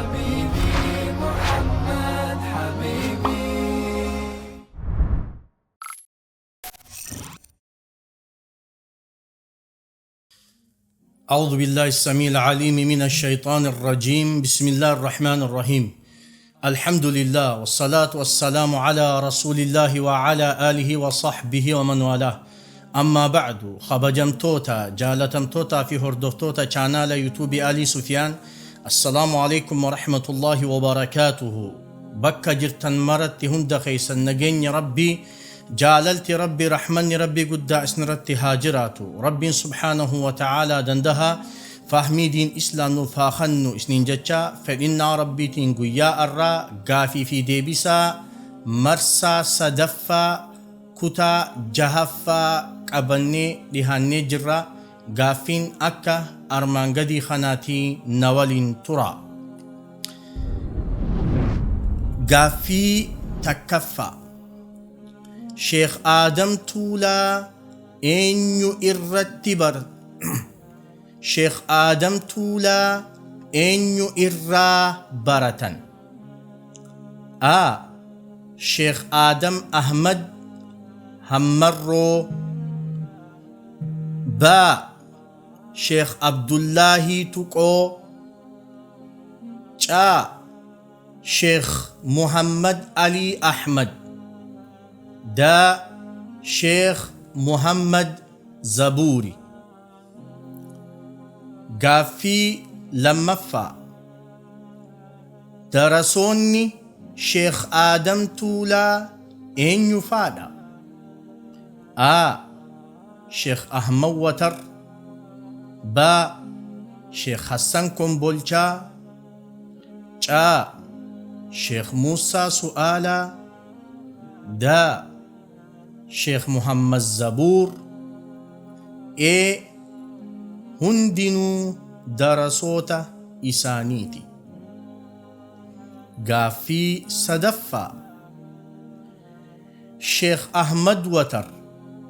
حبيبي محمد حبيبي. أعوذ بالله السميع العليم من الشيطان الرجيم. بسم الله الرحمن الرحيم. الحمد لله والصلاة والسلام على رسول الله وعلى آله وصحبه ومن والاه. أما بعد، خبجمتوتا جالتمتوتا في هردفتوتا چانالا يوتيوب آلي سفيان، السلام عليكم ورحمة الله وبركاته. بكا جرتن مرت هند خيسن نجين ربي جاللت ربي رحمن ربي قد اسنرت هاجراتو ربي سبحانه وتعالى دندها فهمي دين إسلام فاخنو اسنين جتشا فإن ربي تنقو يا الرا قافي في ديبسا مرسا صدفا كتا جهفا قبني لهاني جرا قافين أكا أرمان قدي خناتي نوالين ترى. قافي تكفى شيخ آدم تولا إنيو إرتبر شيخ آدم تولا إنيو إرا برتن. آ شيخ آدم أحمد همرو. با شيخ عبد الله تقو. چا شيخ محمد علي أحمد. دا شيخ محمد زبوري. قافي لمفا درسوني شيخ آدم تولا إن يفادا. آ شيخ أحمد وتر. با شيخ حسن كومبولشا. چا شيخ موسى سؤالا. دا شيخ محمد زبور. اي هندنو درسوتا إسانيتي. قافي صدفة شيخ أحمد وتر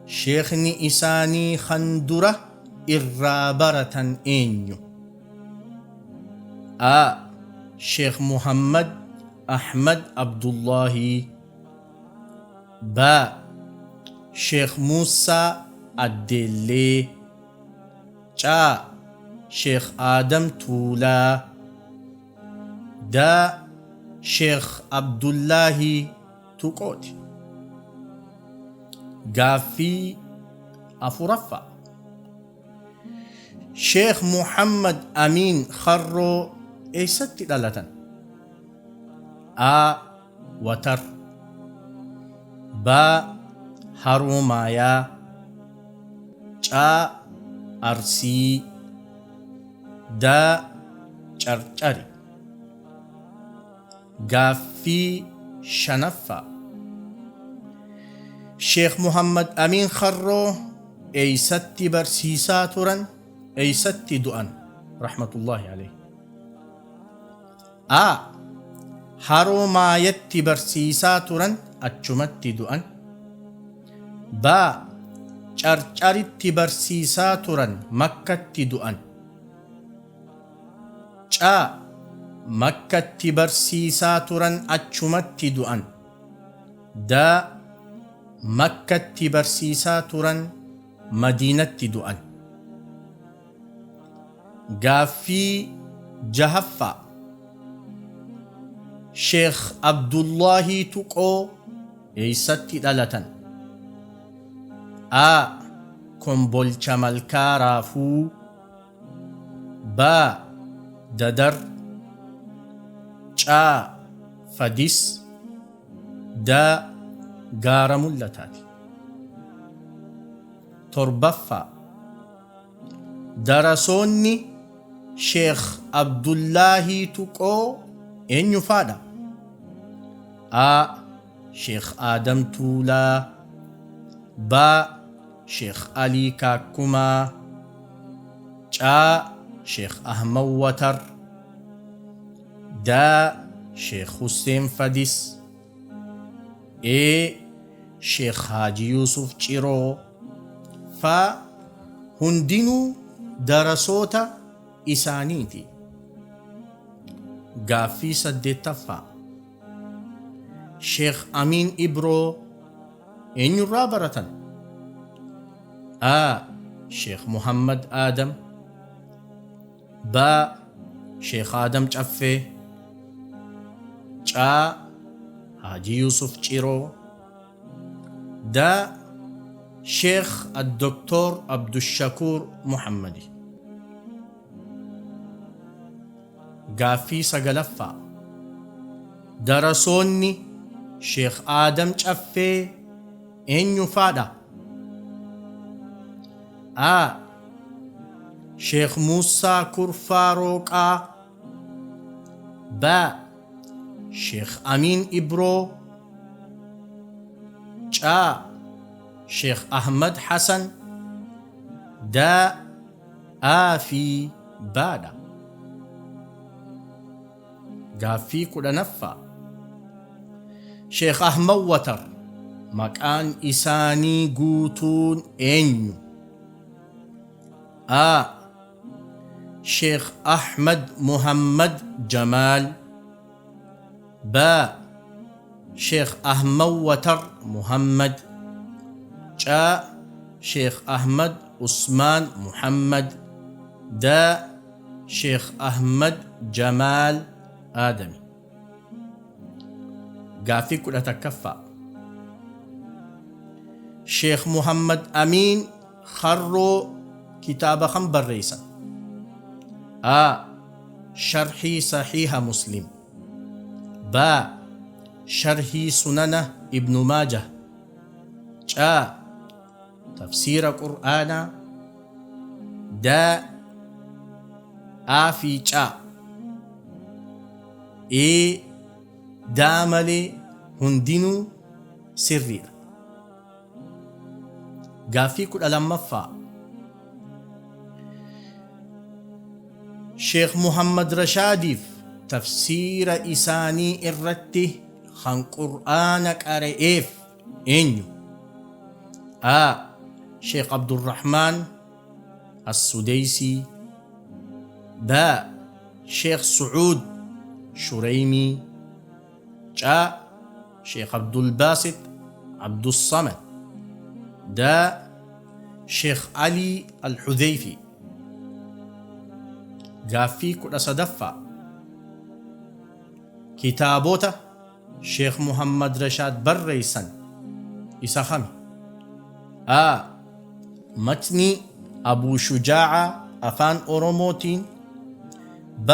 شيخني إساني خندرة إرابرة إنيو. آ شيخ محمد أحمد عبد الله. با شيخ موسى الدلي. چا شيخ آدم تولا. دا شيخ عبد الله تقوت. قافي أفرفا شيخ محمد أمين خرو إيست دلتن. آ وتر. با هرومايا. چا أرسي. دا چرچري. قافي شنفا شيخ محمد أمين خرو إيست برسيسا ترن إيست دؤن رحمة الله عليه. آ هرومايت برسيسا ترن أتشمت دؤن. با چرچرت برسيسا ترن مكة دؤن. چا مكة برسيسا ترن أتشمت دؤن. دا مكة برسيسا ترن مدينة دؤن. قافي جهفا شيخ عبد الله تقو إيست دلتن. آ كومبولشا ملكا رافو. با ددر. چا فديس. دا غار ملتاتي. تربفا درسوني شيخ عبد الله تقو إن يفادا. آ شيخ آدم تولا. با شيخ علي كاكوما. چا شيخ أحمد وتر. دا شيخ حسين فديس. اي شيخ حاجي يوسف چيرو. فا هندنو درسوتا إسانيتي. Gaaffii 8ffaa. Sheekh Amiin Ibroo eenyurraa baratan? A. Sheekh Muhammad Aadam B. Sheekh Aadam Caffee C. Haaji Yuusuf Ciroo D. Sheekh Addoktoor Abdushakuur Muhammadi. Gaaffii 9ffaa. Darasoonni Sheekh Aadam Caffee eenyufaadha? A. Sheekh Muussaa Kurfaa Rooqaa B. Sheekh Amiin Ibroo C. Sheekh Ahmad Hasan D. A fi B dha. Gaaffii 10ffaa. Sheekh Ahmad Watar maqaan isaanii guutuun eenyu? A. Sheekh Ahmad Muhammad Jamaal B. Sheekh Ahmad Watar Muhammad C. Sheekh Ahmad Usmaan Muhammad D. Sheekh Ahmad Jamaal Aadami. Gaaffii 11ffaa. Sheekh Muhammad Amiin Kharroo kitaaba kam barreessan? A. Sharhii Sahiiha Muslim B. Sharhii Sunana Ibnu Maajah C. Tafsiira Qur'aanaa D. A fi C. E. D malee hundinuu sirriidha. Gaaffii 12ffaa. Sheekh Muhammad Rashaadiif tafsiira isaanii irratti kan Qur'aana qara'eef eenyu? A. Sheekh Abdurrahmaan As-Sudeysii B. Sheekh Su'uud Shureymii C. Sheekh Abdulbaasit Abdussamad D. Sheekh Alii Al-Hudheyfii. Gaaffii 13ffaa. Kitaabota Sheekh Muhammad Rashaad barreessan isa kami? A. Matnii Abuu Shujaa'aa Afaan Oromootiin B.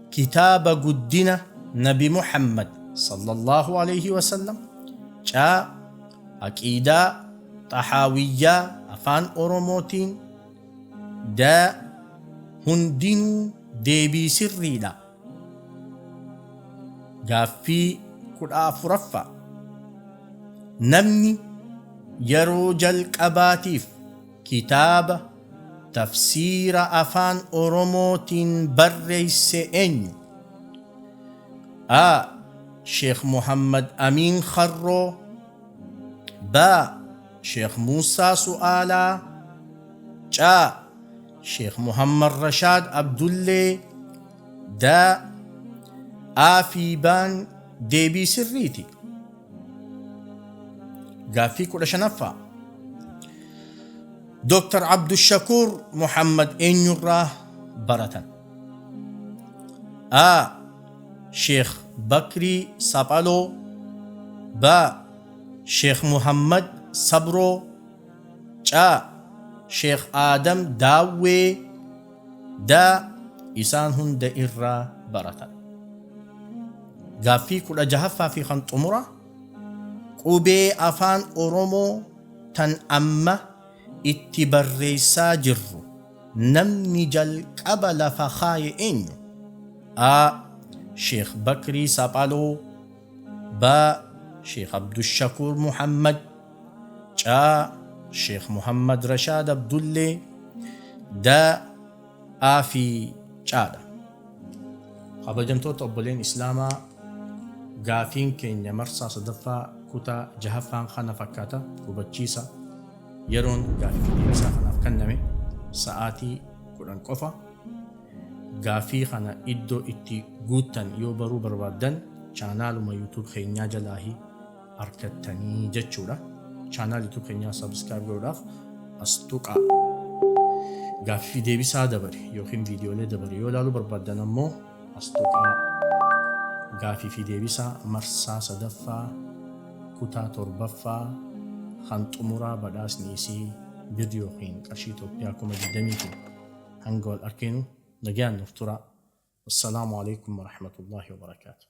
Kitaaba Guddina Nabi Muhammad Sallallaahu Aleyhi Wasallam C. Aqiidaa Xahaawiyyaa Afaan Oromootiin D. Hundinuu deebii sirriidha. Gaaffii 14ffaa. Namni yeroo jalqabaatiif kitaaba tafsiira Afaan Oromootiin barreesse eenyu? A. Sheekh Muhammad Amiin Kharroo B. Sheekh Muussaa Su'aalaa C. Sheekh Muhammad Rashaad Abdullee D. A fi B'n deebii sirriiti. Gaaffii 15ffaa. Dr. Abdushakuur Muhammad eenyurraa baratan? A. Sheekh Bakrii Saphaloo B. Sheekh Muhammad Sabroo C. Sheekh Aadam Daawwee D. Isaan hunda irraa baratan. Gaaffii 16ffaa fi kan xumuraa Qubee Afaan Oromoo tan amma itti barreessaa jirru namni jalqaba lafa kaaye eenyu? A. Sheekh Bakrii Saphaloo B. Sheekh Abdushakuur Muhammad C. Sheekh Muhammad Rashaad Abdullee D. A fi C dha. Kabajamtoota obboleen Islaamaa gaafiin keenya marsaa sadaffaa kutaa jahaffaan kana fakkaata hubachiisa yeroon gaafii fi deebisaa kanaaf kenname sa'aatii 10 qofa. Gaafii kana iddoo itti guuttan yoo baruu barbaaddan chaanaaluma YouTube keenyaa jalaahi arkattanii jechuudha. Channel YouTube keenyaa subscribe godhuudhaaf as tuqaa. Gaaffii fi deebisaa dabare yookiin viidiyoolee dabare yoo ilaaluu barbaaddan ammoo as tuqaa. Gaaffii fi deebisaa marsaa sadaffaa kutaa torbaffaa kan xumuraa badhaasni isii birri yookiin qarshii Itoophiyaa 20,000ti. Hanga wal arkinu nagayaan nuuf turaa. Wassalaamu alaikum warahmatullahi wabarakaatuh.